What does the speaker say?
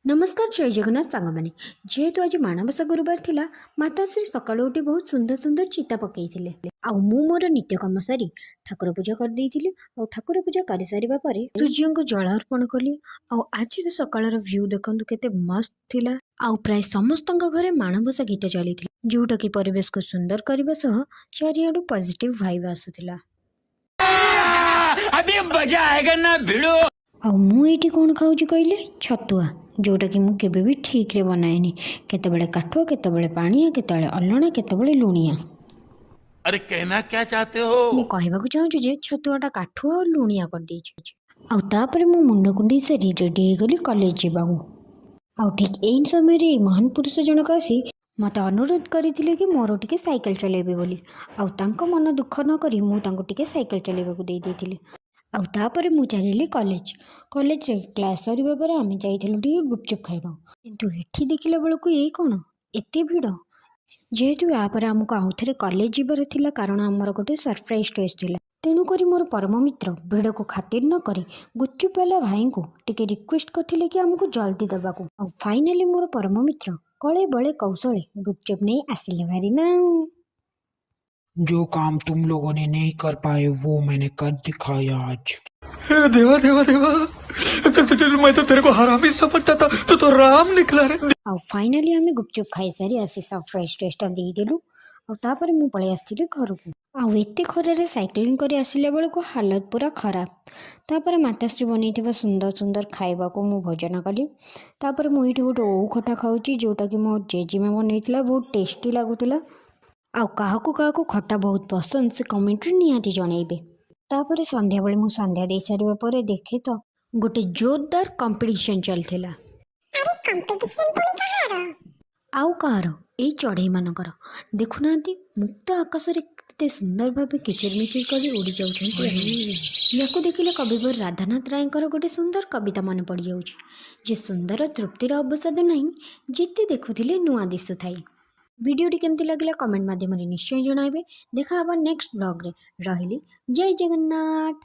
ନମସ୍କାର, ଜୟ ଜଗନ୍ନାଥ ସାଙ୍ଗମାନେ। ଯେହେତୁ ଆଜି ମାଣବସା ଗୁରୁବାର ଥିଲା, ମାତାଶ୍ରୀ ସକାଳୁ ଉଠି ବହୁତ ସୁନ୍ଦର ସୁନ୍ଦର ଚିତା ପକାଇଥିଲେ। ଆଉ ମୁଁ ମୋର ନିତ୍ୟକର୍ମ ସାରି ଠାକୁର ପୂଜା କରିଦେଇଥିଲି। ଆଉ ଠାକୁର ପୂଜା କରିସାରିବା ପରେ ସୂର୍ଯ୍ୟଙ୍କୁ ଜଳ ଅର୍ପଣ କଲି। ଆଉ ଆଜି ସକାଳର ଭ୍ୟୁ ଦେଖନ୍ତୁ, କେତେ ମସ୍ତ ଥିଲା। ଆଉ ପ୍ରାୟ ସମସ୍ତଙ୍କ ଘରେ ମାଣବସା ଗୀତ ଚାଲିଥିଲା, ଯୋଉଟାକି ପରିବେଶକୁ ସୁନ୍ଦର କରିବା ସହ ଚାରିଆଡ଼ୁ ପଜିଟିଭ୍ ଭାଇବ୍ ଆସୁଥିଲା। अभी मजा आएगा ना, भिड़ू। ଆଉ ମୁଁ ଏଇଠି କ'ଣ ଖାଉଛି କହିଲେ? ଛତୁଆ, ଯେଉଁଟାକି ମୁଁ କେବେ ବି ଠିକ୍ରେ ବନାଏନି। କେତେବେଳେ କାଠୁଆ, କେତେବେଳେ ପାଣିଆ, କେତେବେଳେ ଅଲଣା, କେତେବେଳେ ଲୁଣିଆ। अरे, कहना क्या चाहते हो? ମୁଁ କହିବାକୁ ଚାହୁଁଛି ଯେ ଛତୁଆଟା କାଠୁଆ ଆଉ ଲୁଣିଆ କରିଦେଇଛି। ଆଉ ତାପରେ ମୁଁ ମୁଣ୍ଡ କୁଣ୍ଡେଇ ସାରି ରେଡ଼ି ହେଇଗଲି କଲେଜ ଯିବାକୁ। ଆଉ ଠିକ୍ ଏଇ ସମୟରେ ଏଇ ମହାନ ପୁରୁଷ ଜଣକ ଆସି ମୋତେ ଅନୁରୋଧ କରିଥିଲେ କି ମୋର ଟିକେ ସାଇକେଲ ଚଲେଇବେ ବୋଲି। ଆଉ ତାଙ୍କ ମନ ଦୁଃଖ ନ କରି ମୁଁ ତାଙ୍କୁ ଟିକେ ସାଇକେଲ ଚଲେଇବାକୁ ଦେଇ ଦେଇଥିଲି। ଆଉ ତାପରେ ମୁଁ ଚାଲିଲି କଲେଜ। କଲେଜରେ କ୍ଲାସ୍ ସରିବା ପରେ ଆମେ ଯାଇଥିଲୁ ଟିକେ ଗୁପଚୁପ୍ ଖାଇବାକୁ। କିନ୍ତୁ ଏଠି ଦେଖିଲା ବେଳକୁ ଏଇ କ'ଣ ଏତେ ଭିଡ଼! ଯେହେତୁ ୟାପରେ ଆମକୁ ଆଉଥରେ କଲେଜ ଯିବାର ଥିଲା, କାରଣ ଆମର ଗୋଟେ ସରପ୍ରାଇଜ୍ ଟେଷ୍ଟ ଥିଲା, ତେଣୁକରି ମୋର ପରମ ମିତ୍ର ଭିଡ଼କୁ ଖାତିର ନ କରି ଗୁପଚୁପ୍ ବାଲା ଭାଇଙ୍କୁ ଟିକେ ରିକ୍ୱେଷ୍ଟ କରିଥିଲେ କି ଆମକୁ ଜଲ୍ଦି ଦେବାକୁ। ଆଉ ଫାଇନାଲି ମୋର ପରମ ମିତ୍ର କଳେ ବଳେ କୌଶଳେ ଗୁପଚୁପ୍ ନେଇ ଆସିଲେ ଭାରି ନା ଆଉ। जो काम तुम लोगों ने नहीं कर पाए, वो मैंने कर दिखाया आज। अरे देवा, देवा, देवा, तो मैं तो तेरे को हरामी समझता था, तू तो राम निकला रे। ଆଉ ଫାଇନାଲି ଆମେ ଗୁପଚୁପ୍ ଖାଇସାରି ଆସି ସରପ୍ରାଇଜ୍ ଟେଷ୍ଟଟା ଦେଇଦେଲୁ। ଆଉ ତାପରେ ମୁଁ ପଳେଇ ଆସିଥିଲି ଘରକୁ। ଆଉ ଏତେ ଖରାରେ ସାଇକ୍ଲିଂ କରି ଆସିଲା ବେଳକୁ ହାଲତ ପୁରା ଖରାପ। ତାପରେ ମାତାଶ୍ରୀ ବନେଇଥିବା ସୁନ୍ଦର ସୁନ୍ଦର ଖାଇବାକୁ ମୁଁ ଭୋଜନ କଲି। ତାପରେ ମୁଁ ଏଇଠି ଗୋଟେ ଓଉ ଖଟା ଖାଉଛି, ଯେଉଁଟାକି ମୋ ଜେଜେମା ବନେଇଥିଲା। ବହୁତ ଟେଷ୍ଟି ଲାଗୁଥିଲା। ଆଉ କାହାକୁ କାହାକୁ ଖଟା ବହୁତ ପସନ୍ଦ, ସେ କମେଣ୍ଟରେ ନିହାତି ଜଣେଇବେ। ତାପରେ ସନ୍ଧ୍ୟାବେଳେ ମୁଁ ସନ୍ଧ୍ୟା ଦେଇସାରିବା ପରେ ଦେଖେ ତ ଗୋଟେ ଜୋରଦାର କମ୍ପିଟିସନ୍ ଚାଲିଥିଲା। ଆରେ, କମ୍ପିଟିସନ ପୁଣି କାହାର? ଆଉ କାହାର, ଏଇ ଚଢ଼େଇମାନଙ୍କର। ଦେଖୁନାହାନ୍ତି, ମୁକ୍ତ ଆକାଶରେ କେତେ ସୁନ୍ଦର ଭାବେ କିଚିରମିଚିର କରି ଉଡ଼ି ଯାଉଛନ୍ତି ଏମାନେ। ୟାକୁ ଦେଖିଲେ କବିବର ରାଧାନାଥ ରାୟଙ୍କର ଗୋଟେ ସୁନ୍ଦର କବିତା ମନେ ପଡ଼ିଯାଉଛି ଯେ ସୁନ୍ଦର ତୃପ୍ତିର ଅବସାଦ ନାହିଁ, ଯେତେ ଦେଖୁଥିଲେ ନୂଆ ଦିଶୁଥାଏ। ଭିଡ଼ିଓଟି କେମିତି ଲାଗିଲା, କମେଣ୍ଟ ମାଧ୍ୟମରେ ନିଶ୍ଚୟ ଜଣାଇବେ। ଦେଖା ହେବା ନେକ୍ସଟ ବ୍ଲଗ୍ରେ। ରହିଲି, ଜୟ ଜଗନ୍ନାଥ।